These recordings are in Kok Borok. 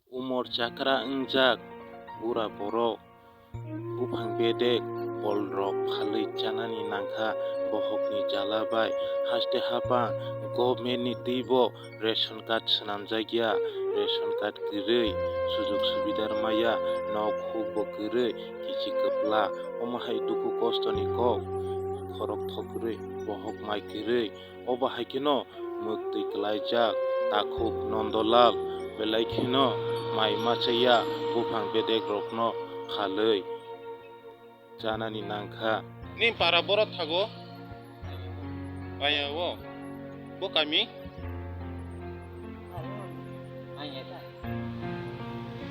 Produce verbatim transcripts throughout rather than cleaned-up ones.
Umor chakra wngjak bura borok buphang bedek bolrok phalwi chanani nangkha, bohokni jala bai haste hapang government ni twibo ration card swnamjakya, ration card kwrwi sujug subida rwmaya, nok huk bo kwrwi kichi kwpla, omo hai dukhu kostoni kok khorok thok kwrwi bohok mai kwrwi. Obo hai kheno mwktwi kwlaijak takhuk Nondolal belai kheno mai machaya buphang bedek rokno phalwi chanani nangkha. Ni para boro thago? Aya o. Bo kami?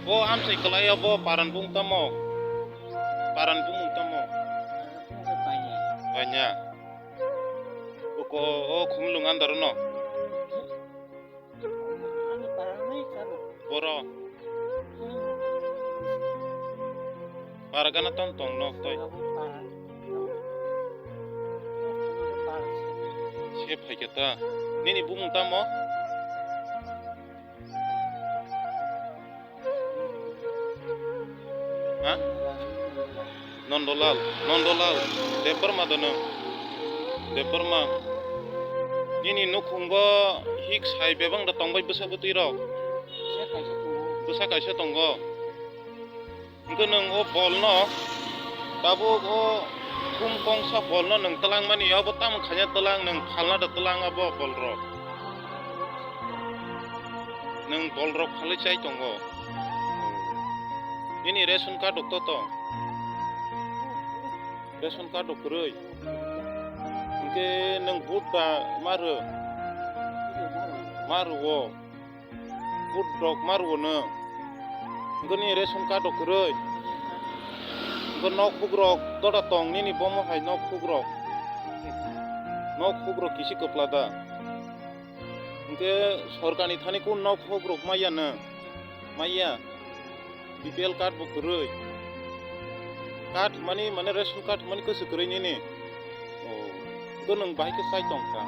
O amsai kwlai o bo paran bung tamo? Paran bung tamo? Banya. Oko o khumlung andar no. Boro. Paragana tong tong nok toi. Se phaikhe ta. Nini bumung tamo? Ha? Nondolal, Nondolal, Debbarma dono. Debbarma. Nini nukhungo hik sai bebang da tongbai bwsa bwtwi rok. Bwsa kaisa tongo. Hwnkhe nwng o bolno, tabuk o khum kongsa bolno nwng twlangmani, abo tamo khaina twlang, nwng phalna da twlang abo bolrok. Nwng bolrok phalwi chai tongo. Nini ration card rok to tong? Ration card rok kwrwi. Hwnkhe nwng vote ba ma rw? Ma rw o. Vote rok ma rw nwng? Hwnkhe nini ration card rok kwrwi? Hwnkhe nok huk rok dota tong nini bomo hai nok huk rok? Nok huk rok kisi kwpla da? Hwnkhe sorkarni thani kun nok huk rok maya nwng? Maya? B P L card bo kwrwi. Card hwnmani, mane ration card hwnmani kwswk kwrwi nini? Oh. Hwnkhe nwng bahai khe chai tongkha.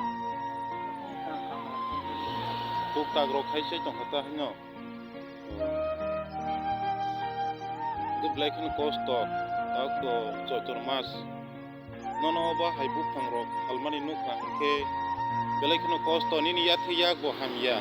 Tuk tak rok khai chai tongkha ta haino. Oh. Hwnkhe belai kheno kosto. Tak to Choitor mas. Nono obo hai buphang rok phalmani nukha hwnkhe belai kheno kosto, nini yathwi yak bo hamya.